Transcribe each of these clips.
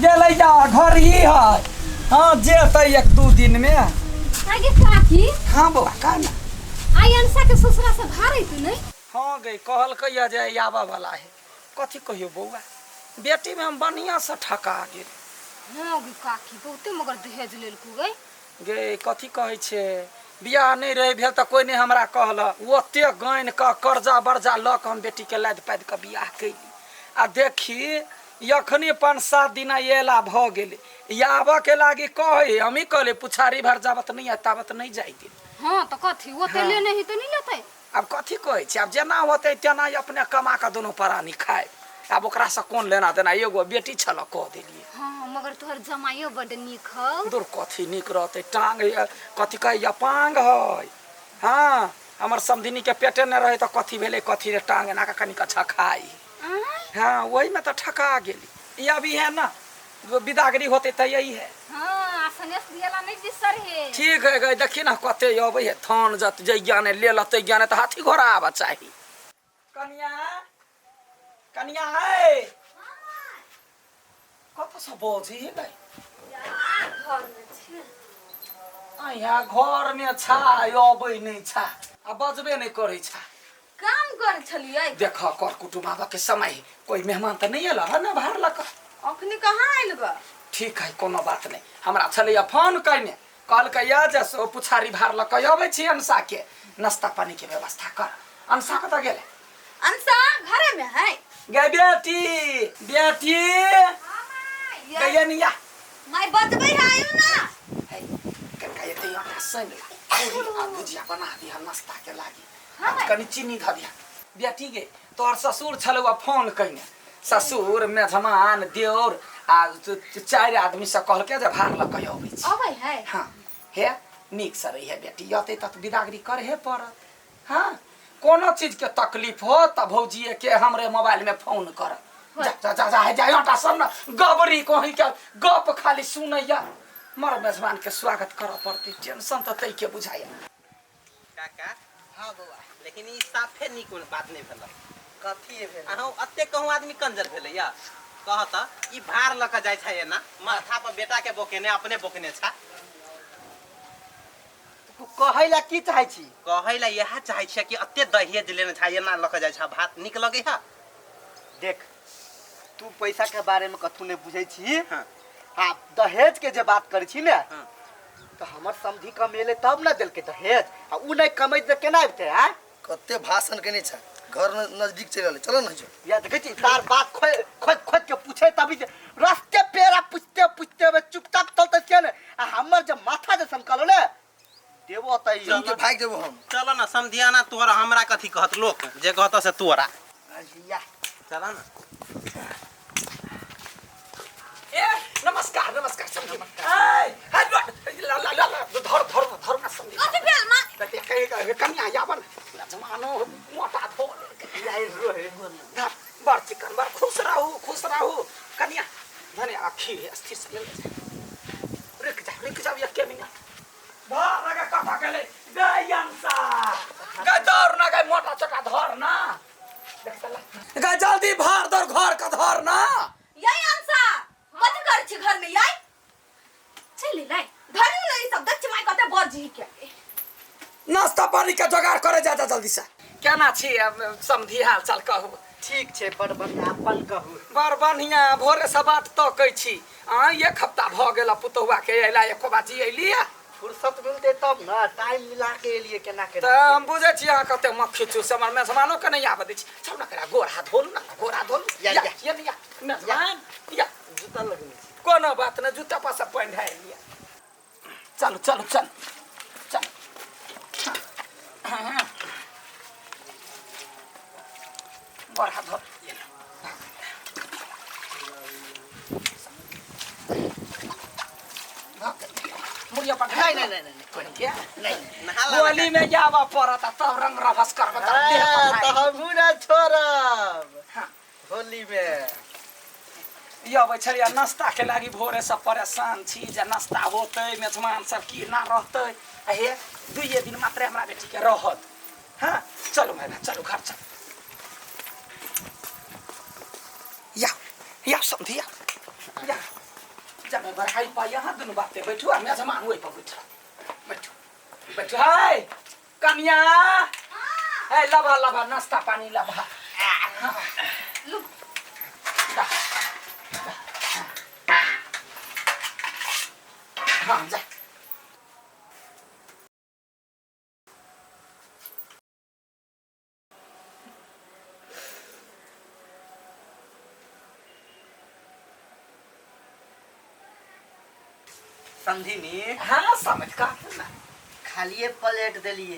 गेलै या घर ही है। हाँ जेतै एक दू दिन में। आगे काकी। हाँ बौआ कह ना। आई अंशा के ससुरा से भारे तू नहीं? हाँ गई, कहलकै या जे आबऽ वाला है। कथी कहियो बौआ, बेटी में हम बढ़िया से ठका गेल। हाँ गे काकी, बहुते मगर दहेज लेलकू गई। गे कथी कहै छै, बियाह नहि रहे भेल तऽ कोइ नहि हमरा कहलक। ओते गानि कऽ कर्जा बर्जा लऽ कऽ हम बेटीके लादि पादि कऽ बियाह कैली। आ देखी एखनी 5-7 दिन अयला भऽ गेलै, आबऽके लागी कहै, हमही कहलियै पुछारी भर जाबत नहि आयत ताबत नहि जाय देब। हाँ तऽ कथी ओते लेने ही तऽ नहि लेतै। आब कथी कहै छै, आब जेना होतै तेना अपने कमा कऽ दुनू प्राणी खायब। आब ओकरासँ कोन लेना देना, एगो बेटी छल कऽ देलियै। हाँ मगर तोहर जमाइयो बड नीक हौ। दूर कथी नीक रहतै, टांग है, कथी कहैया पांग है। हाँ हमर समधिनी के पेटे नहि रहै तऽ कथी भेलै कथी रे, टांग एना कऽ कनिक छखाइ। हाँ ओहिमे तऽ ठका गेली। ई अभी है ना विदागरी होते तऽ यही है। हाँ सनेश दियाला नहीं बिसर है। ठीक है गई, देखी ना कते अबै है थान जत जे ज्ञाने ले लतै ज्ञाने तऽ हाथी घोड़ा आबऽ चाही। कनिया कनिया है कतऽ से बजै है गई? घर में छी। अइया घर में छा अबै नहीं छा आ बजबे नहीं करै छा। काम कर छलियै। देख कर कुटुम्ब आबऽ के समय है, कोई मेहमान तऽ नहीं एल है ना बाहर लऽ कऽ? अखनी कहाँ आयल बा? ठीक है कोनो बात नहीं। हमरा छलैया फोन कयने, कहलकै या जे से पुछारी भार लऽ कऽ अबै छी अंशा के, नाश्ता पानी के व्यवस्था कर। अंशा कतऽ गेलै? अंशा घरे में है। गे बेटी, बेटी गे निया। माय बजबै है आयु ना। है कनका एते आटा सैन ला, पूरी आ भुजिया बना दिहा नाश्ता के लागी, कनी चीनी धऽ दिहा। बेटी गे तोहर ससुर छलौ फोन कयने, ससुर मेजमान देउर आ 4 आदमी से कहलकै जे भार लऽ कऽ अबै छी। अबै है? हाँ हे नीक से रहिहे बेटी, अतै तऽ विदागरी करहे पड़त। हाँ कोनो चीज के तकलीफ हो तऽ भौजिए के हमरे मोबाइल में फोन कर। जा जा जा जा जा आटा सब ना गबरी कहीं के गप खाली सुनैया। मर मेजबान के स्वागत करऽ पड़तै, टेंशन तऽ तै के बुझाइया। काका। हाँ बौआ। लेकिन ई साफे नीक बात नहीं भेलै। कथी भेलै? अहाँ एते कहूँ आदमी कंजर भेलै या कह तऽ ई भार लऽ कऽ जाइ छै एना माथा पर बेटा के बोकेने अपने बोकेने छा। तू कहै ला की चाहै छी? कहै ला इएह चाहै छियै कि एते दहेज लेने छा एना लऽ कऽ जाइ छा, भात नीक लगै है? देख तू पैसा के बारे में कथू नहीं बुझै छी। हाँ। हाँ दहेज के जे बात करै छी ने, हाँ। तो हमर समधी कमेले तब ना देलकै दहेज, आ उ नहीं कमै तऽ केना अबितै? आँय कते भाषण केने छ, घर नजदीक चलि रहलै, चल न जो। या देखै छी तार बात खोज खोज खोज के पूछे तभी जे रस्ते पेड़ा पूछते पूछते वे चुपचाप चलते छियै ने, आ हमर जे माथा जे समकलो ने देबो तऽ ई। चल के भागि जेबो हम। चल न समधियाना, तोहर हमरा कथी कहत लोक, जे कहत से तोरा। या। चल न। ए नमस्कार नमस्कार समधी। ए हे ला ला ला ला धर धर धर ना समधी। कथी भेल मां? कते कहे कहे कनिया यावन पूरा जमानो मोटा धो धर बड़ चिकन बड़ खुश रहू खुश रहू कनिया। धने आखी स्थिर से ले जा। रुक जा रुक जाओ एक मिनट। धर ना कथा गेलै गई अंसा गई दौड़ ना गई मोटा छोटा धर ना। गई जल्दी भार दौड़ घर का धर ना। यही अंसा कथी करै छी घर में? यही चल लाई धरी ने ई सब देख छी माय कते बजी के। नाश्ता पानी के जोगाड़ करे जा जा जल्दी से। केना छी अब समधी हाल चाल कहू? ठीक छै बड़ बढ़िया, अपन कहू? बड़ बढ़िया, भोरे से बाट तकै छी। आ एक हफ्ता भ गेल पुतहुआ के अयला, एको बाजी अयली है? फुर्सत मिलते तब ना, टाइम मिला के एलिए केना केना। तऽ हम बुझै छी अहाँ कते मक्खी चूस, हमर मेजबानो के नहि आबऽ दै छी। चल ना करा गोर हाथ धोलू ना, गोर हाथ धोलू। या, या, या। या, या, मेजबान, या। जूता लगने छी। कोनो बात नहि, जूता पर से पानि ढारि लिअ। चलू चलू चलू चलू। गोर हाथ धो। मुड़िया पर नहीं, नहीं, नहीं, नहीं, नहीं, क्या? नहीं। नहा ला होली में जाबऽ पड़त आ तब रंग रभस करब तब देह पर हाँ, भाई। तो हमहूँ ना छोड़ब हाँ। होली में। ई अबै छलियै नाश्ता के लागी, भोरे से परेशान छी जे नाश्ता होतै, मेजबान सब की ना रहतै। आ हे दुइये दिन मात्रे हमरा बेटी के रहत। हाँ चलू भाई, चलू घर चलू। या या समझी या या। जब बरहाई पा यहाँ दुनू बाते बैठू आ मेजमान ओहि पर बैठ बैठू बैठू। हाय कन्या, हे लबा लबा नाश्ता पानी लबा। लू। दा, दा। हाँ जा। समझिनी? हाँ समझ का ना। खालिए प्लेट देलिए,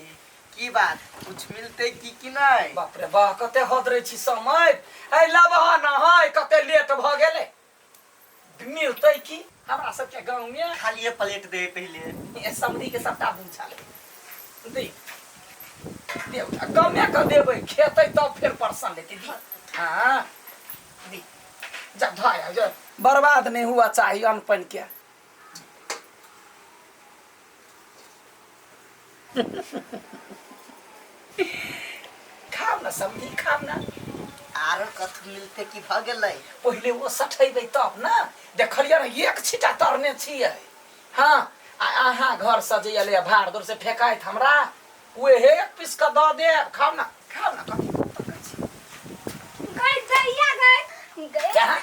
की बात कुछ मिलते की कि नहीं? बाप रे बा, कते हद रहे छी समय। ए लबहा ना है, कते लेट भ गेले। मिलते की हमरा सबके गांव में खालिए प्लेट दे पहले। ए समधी के सबटा बुझल दे दे, कमे के देबै, खेतै तब फेर परसन लेतै। दी हाँ दी, जब धाय जा बर्बाद नहीं हुआ चाहिए अन्न पानि के। खाओ ना समधी, खाओ ना। आरो कथु मिलते की भ गेलै? पहिले ओ सठेबै तब ना। देखलियै ने एक छीटा तरने छियै। हाँ आ अहाँ घर से जे एलै भाड़ दूर से फेकाइत हमरा ओहे एक पीस के दऽ देब। खाओ ना, खाओ ना। कथी तकै छी? गई दैया गई गई। जहाँ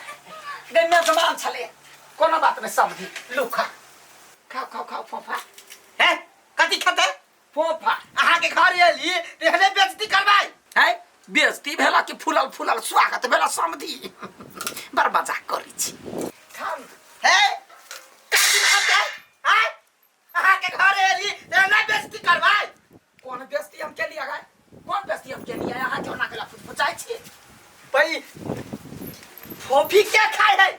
गई मेजबान छलै। कोनो बात नहि समधी, लू खा, खाओ खाओ खाओ। फोफा हे कथी खेतै? फोफा। अहाँ के घर एली एहने बेइज्जती करबै? है बेइज्जती भेला कि फूलल फूलल स्वागत भेला समधी? बड़ मजाक करै छी। खाओ ना। हे कथी खेतै? आय अहाँ के घर एली एहने बेइज्जती करबै? कोन बेइज्जती हम केलियै गाय? कोन बेइज्जती हम केलियै? अहाँ क्यों ना केला फुचफुचाइ छी? पई फोफी के खाय है?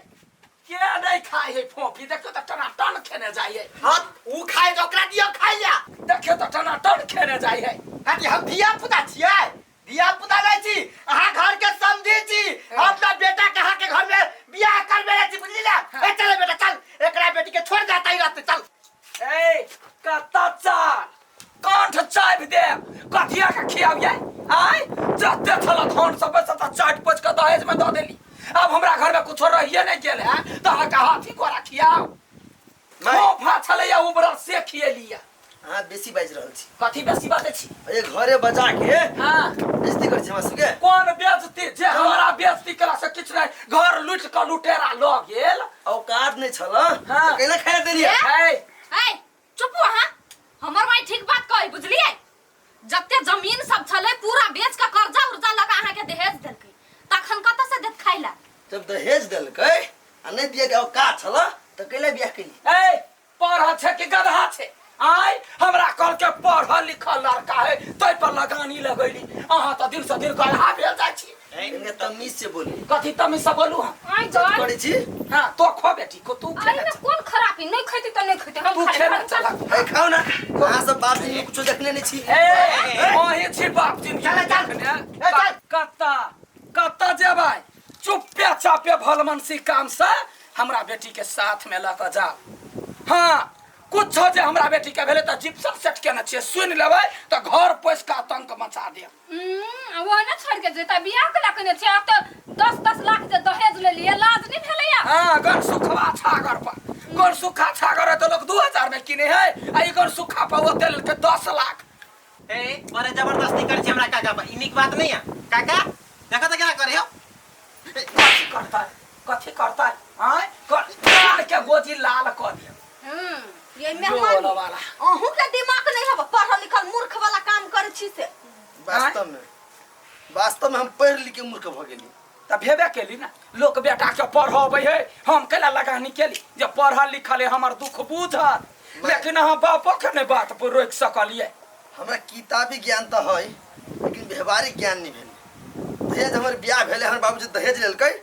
के नहीं खाय है फोफी? देखियो तऽ टनाटन खेने जाइ है। हाँ ऊ खाय तऽ ओकरा दियौ खाय ला। देखियो तऽ टनाटन खेने जाइ है। कथी हम धिया पुता छियै? धिया पुता नहीं छी, अहाँ घर के समझी छी। हम अपना बेटा के अहाँ के घर में बियाह करबे छी, बुझली ना? ए चल बेटा चल, एकरा बेटी के छोड़ जाता ही रहते चल। ए कत्ता चाल कंठ चाबि देब, कथिया के खियाबियै? आय जते छल धन सब सबटा चाटि पोछि के दहेज में दऽ देली। अब हमरा घर में कुछो रहिए नहीं गेल है तऽ अहाँके हाथी घोड़ा खियाउ? फोफा छलैया उबरल से खियेलिया। अहाँ बेसी बाजि रहल छी। कथी बेसी बाजै छी? ए घरे बजा के हाँ बेइज्जती करै छी हमरा सबके। कोन बेइज्जती? जे हमरा बेइज्जती केला से किछु नहि, घर लूटि कऽ लुटेरा लऽ गेल। औकात नहि छल हाँ। तऽ कैला खाय देलियै? है ए चुप अहाँ, हमर माय ठीक बात कहै बुझलियै। जते जमीन सब छलै पूरा बेच के कर्जा उर्जा लगा अहाँ के दहेज देलकै, तखन कतऽ से देत खाइ ला? जब दहेज देलकै आ नहि दिए के औकात छल तऽ कैला बियाह केली? ए पढ़ल छै कि गधा छै? आय हमरा कहल के पढ़ल लिखल लड़का है तै पर लगानी लगैली, अहाँ तऽ दिन से दिन गधा भेल जाइ छी। इनके तमीज से बोली। कथी तमीज से बोलू हम? आइ जज गई करै छी। हाँ तो खो बेटी को, तू आई खेने में चल। कोन खराबी? नहीं खेती तो नहीं खेती, हम तू खा खेने लेब। चल। ए खाओ ना, अहाँ सब बाप जी कुछो देखने नहीं छी। ए अहीं छी बाप जिनकी। चल, चल। देखने। ए, चल। कत्ता कत्ता जेबै? चुप्पे चापे भलमनसी काम से हमरा बेटी के साथ में लऽ कऽ जाओ। हाँ कुछो जे हमरा बेटी के भेलै तऽ जिप्सन सेट केने छियै, सुनि लेबै तऽ घर पोसि कऽ आतंक मचा देब। वो ना छोड़ के जेता, बियाह केला केने छियै। आब तऽ 10-10 लाख जे दहेज लेलियै, लाज नहीं भेलैया? हाँ गन सुखवा छागर पर, गन सुखा छागर है तो लोग 2000 में किने है, आ ई गन सुखा पर ओते लेलकै 10 लाख। ए बड़े जबरदस्ती करै छी हमरा काका पर, ई नीक बात नहीं है काका। देखो तऽ केना करे हो। कथी करतै? कथी करतै? आँय कान के गोजी लाल कऽ देब। ये मेहमान बोल वाला। अहूँ के दिमाग नहीं है, पढ़ल लिखल मूर्ख वाला काम करै छी से। वास्तव में, वास्तव में हम पढ़ लिख के मूर्ख भ गेली। तऽ भेबे केली ना, लोक बेटा के पढ़बै है, हम कैला लगानी केली जे पढ़ल लिखल है हमर दुख बुझत, लेकिन अहाँ बापो के नहि बात पर रोकि सकलियै। हमरा किताबी ज्ञान तऽ है लेकिन व्यवहारिक ज्ञान नहीं भेल। दहेज हमर बियाह भेलै, हमर बाबूजी दहेज लेलकै,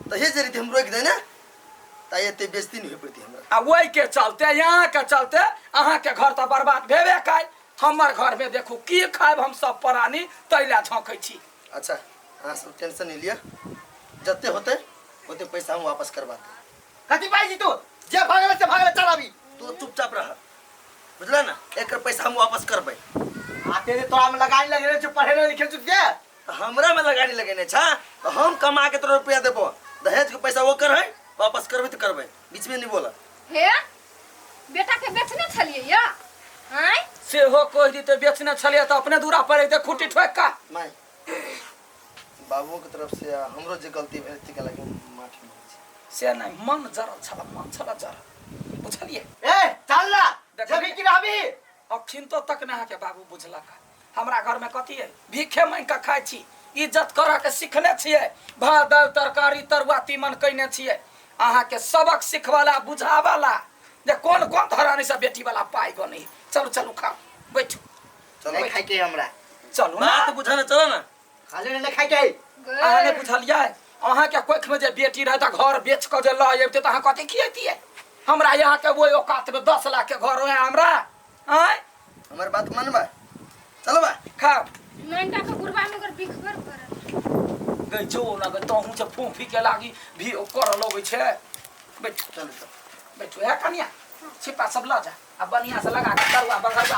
दहेज रीति हम रोकि देने तऽ एते बेइज्जती नहीं होइ पड़ती हमरा। आ ओहि के चलते यहाँ के चलते अहाँ के घर तऽ बर्बाद भेबे कैल, हमर घर में देखू की खायब हम सब प्राणी तै लए झोंकै छी। अच्छा अहाँ सब टेंशन नहीं लिअ, जते होते ओते पैसा हम वापस करवा देब। कथी पाइ छी तू? जे भगले से भगले, चल अभी। तू चुपचाप रह, बुझल ना? एकर पैसा हम वापस करबै। आते जे तोरा में लगानी लगेने छौ, पढ़े नहीं लिखे छौ के? तऽ हमरा में लगानी लगेने छा तऽ हम कमा के तोरा रुपया देबो। दहेज के पैसा ओकर है, वापस करबै तऽ करबै, बीचमे नहि बोला। हे बेटा के बेचने छलियै या आँय? सेहो कहि दिते बेचने छलियै तऽ अपने दूरा पर अइते खूटी ठोकि कऽ। माय, बाबुओ के तरफ से आ हमरो जे गलती भेल तकर लागि माफी मांगै छी। से नहि, मन जरल छल, मन छल जरल, बुझलियै? ए चल ना, देखलियै? जबी की रहबी। अखिन तो तक नहि अहाँके बाबू बुझलक। हमरा घरमे कथी है? भीखे मांगि कऽ खाइ छी, इज्जत करऽ के सिखने छियै, भात दालि तरकारी तरुआ तीमन कयने छियै। अहाँके सबक सिखवला बुझावला जे कोन कोन धरानी से बेटी वाला पाइ गनै। चलू चलू, खाउ, बैठू। चलो। नहीं खाइ के हमरा। चलू ना। बात बुझा ना, चलो ना। खाली नहीं खाइ के। अहाँ नहि बुझलियै? अहाँके कोखिमे जे बेटी रहै तऽ घर बेच कऽ जे लऽ अबितै तऽ अहाँ कथी खियैतियै? हमरा यहाँके ओहि औकातमे 10 लाख के घर होय हमरा? आँय, हमर बात मानबै? चलो बा। खाउ। नैनटा के गुरबा में ओकर बिखबर पड़ल गै जो ना गै, तहूँ से फूफी के लागी भी कर लगै छै। बैठ। चलू चल। बैठू। हे कनिया, छिपा सब लऽ जा आ बढ़िया से लगा के तरुआ बघरुआ।